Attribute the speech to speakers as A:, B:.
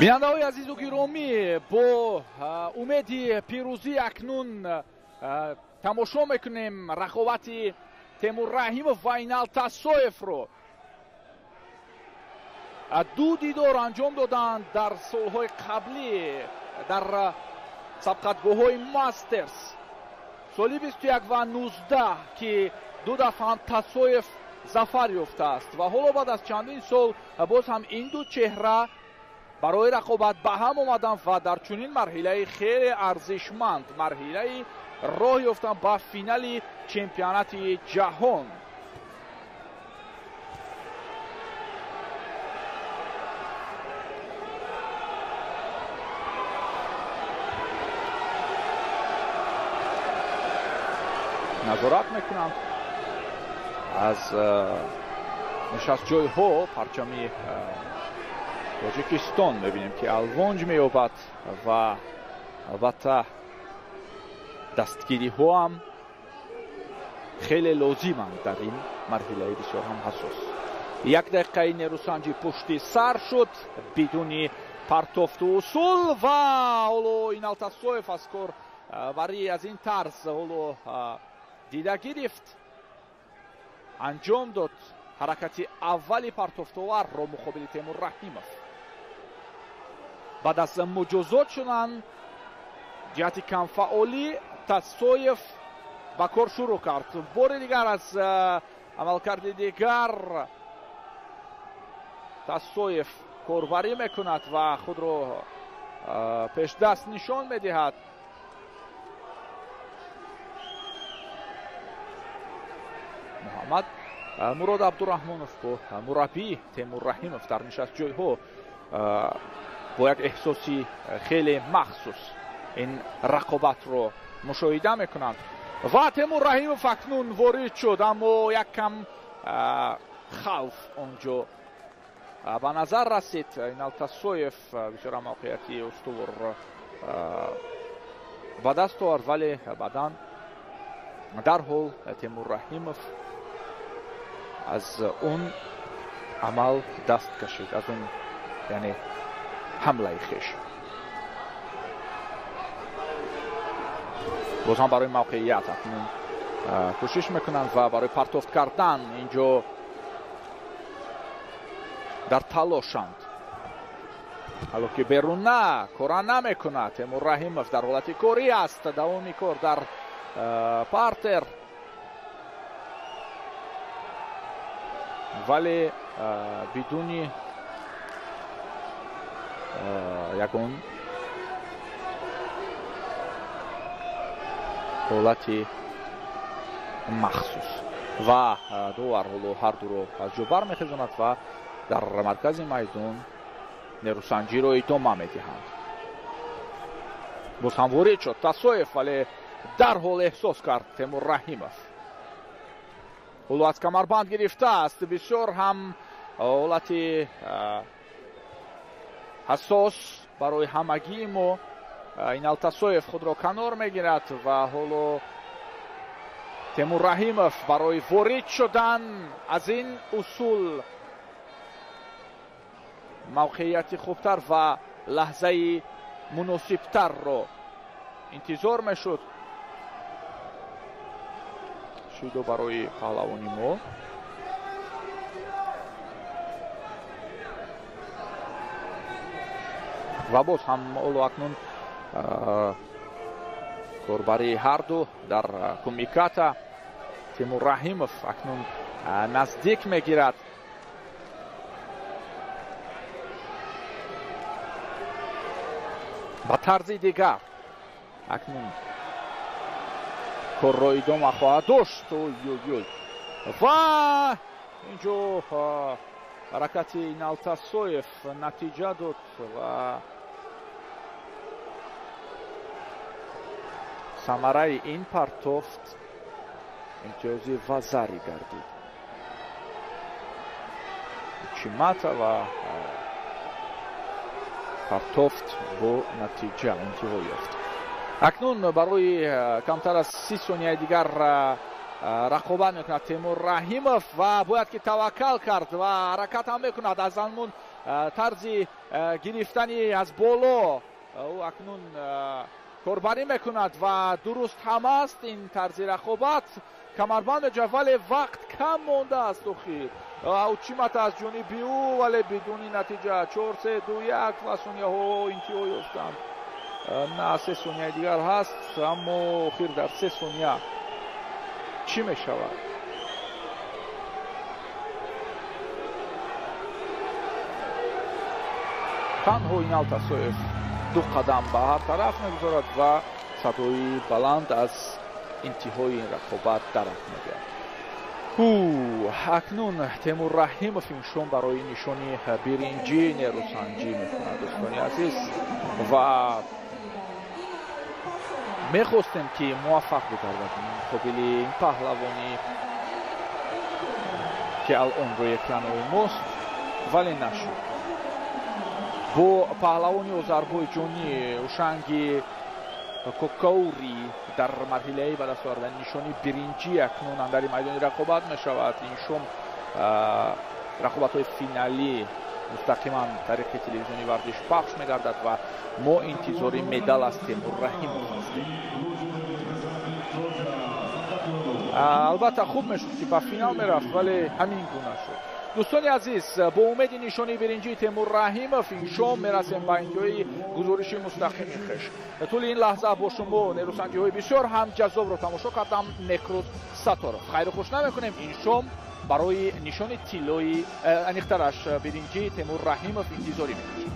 A: Бинандаҳои азизу гиромӣ, бо умеди пирӯзӣ акнун тамошо мекунем рақобати Темур Раҳимов ва Инал Тасоевро. Ду дидор анҷом доданд дар солҳои қаблӣ дар сабқатгоҳҳои Мастерс соли 21 ва 19, ки ду дафъа ҳам Тасоев зафар ёфтааст ва ҳоло баъд аз чандин сол боз ҳам ин ду чеҳра барои рақобат ба ҳам омаданд ва дар чунин марҳилаи хеле арзишманд, марҳилаи роҳ ёфтан ба финали чемпионати ҷаҳон. Назорат мекунанд аз нишастҷойҳо парчами Тоҷикистон мебинем, ки алвонҷ меёбад ва албатта дастгириҳо ҳам хеле лозиманд дар ин марҳилаи бисёр ҳам ҳассос. Як дақиқаи нерӯсанҷи пушти сар шуд бидуни партофту усул ва ҳоло Инал Тасоев аз кор бари аз ин тарз ҳоло дида гирифт, анҷом дод ҳаракати аввали партофтоварро муқобили Темур Раҳимов. Баъд аз муҷозот шудан ҷиҳати камфаъолӣ Тасоев ба кор шурӯъ кард. Бори дигар аз амалкарди дигар Тасоев корбарӣ мекунад ва худро пешдаст нишон медиҳад. Муҳаммад Мурод Абдураҳмонов бо мураббӣ Темур Раҳимов дар нишастҷойҳо бо як эҳсоси хеле махсус ин рақобатро мушоҳида мекунанд ва Темур Раҳимов акнун ворид шуд, аммо як кам хавф онҷо ба назар расид. Инал Тасоев бисёр мавқеияти устувор ба даст овард, вале баъдан дарҳол Темур Раҳимов аз он амал даст кашид, аз он яъне ҳамлаи хеш. Боз ҳам барои мавқеият акнун кӯшиш мекунанд ва барои партофт кардан инҷо дар талошанд. Ҳало ки берун на кора намекунад. Темур Раҳимов дар ҳолати корӣ аст. Давоми кор дар партер, вале бидуни ягон ҳолати махсус ва довар ҳоло ҳар дуро аз ҷо бармехезонад ва дар маркази майдон нерӯсанҷиро идома медиҳанд. Боз ҳам ворид шуд Тасоев, вале дарҳол эҳсос кард Темур Раҳимов. Ҳоло аз камарбанд гирифтааст. Бисёр ҳам ҳолати ҳассос барои ҳамагии мо. Инал Тасоев худро канор мегирад ва ҳоло Темур Раҳимов барои ворид шудан аз ин усул мавқеияти хубтар ва лаҳзаи муносибтарро интизор мешуд. Шидо барои паҳлавони мо. Ва боз ҳам ҳоло акнун корбарии ҳарду дар кумиката. Темур Раҳимов акнун наздик мегирад. Ба тарзи дигар акнун корро идома хоҳад дошт. Ой-ой-ой. Ва инҷо ҳаракати Инал Тасоев натиҷа дод ва самараи ин партофт имтиёзи вазарӣ гардид. Чимата ва партофт бо натиҷа интиҳо ёфт. Акнун барои камтар аз 30 сонияи дигар рақобат мекунад Темур Раҳимов ва бояд ки таваккал кард ва ҳаракат ҳам мекунад аз анмун Тарзи гирифтани аз боло ӯ акнун корбарӣ мекунад ва дуруст ҳам аст ин тарзи рақобат. Камарбанд меҷавад, вале вақт кам мондааст. Охир учимата аз ҷониби ӯ, вале бидуни натиҷа. 4, 3, 2, 1 ва сонияҳо интиҳо ёфтанд. На, 3 сонияи дигар ҳаст, аммо охир дар 3 сония чӣ мешавад? Танҳо Инал Тасоев 2 қадам ба ҳар тараф мегузорад ва садои баланд аз интиҳои ин рақобат дарак мегардад. Акнун Темур Раҳимов ин шом барои нишони биринҷӣ нерӯсанҷӣ мекунад, дӯстони азиз, ва мехостем ки муваффақ бигардад муқобили ин паҳлавонӣ ки алон рӯи экранои мост, вале нашуд. Бо паҳлавони озарбойҷонӣ Ушанги Кокаури дар марҳилаи ба даст овардани нишони биринҷӣ акнун андари майдони рақобат мешавад. Ин шом рақобатҳои финалӣ мустақиман тариқи телевизиони варзиш пахш мегардад ва мо интизори медал аз Темур Раҳимов ҳастем. Албатта хуб мешуд ки ба финал мерафт, вале ҳамин гуна шуд. Дӯстони азиз, бо умеди нишони биринҷии Темур Раҳимов ин шом мерасем ба интиҳои гузориши мустақими хеш. Тӯли ин лаҳза бо шумо нерӯсанҷиҳои бисёр ҳам ҷаззобро тамошо кардам. Некрӯз Сатторов. Хайру хуш намекунем. Ин шом барои нишони тиллои, аниқтараш биринҷии Темур Раҳимов интизорӣ мекашем.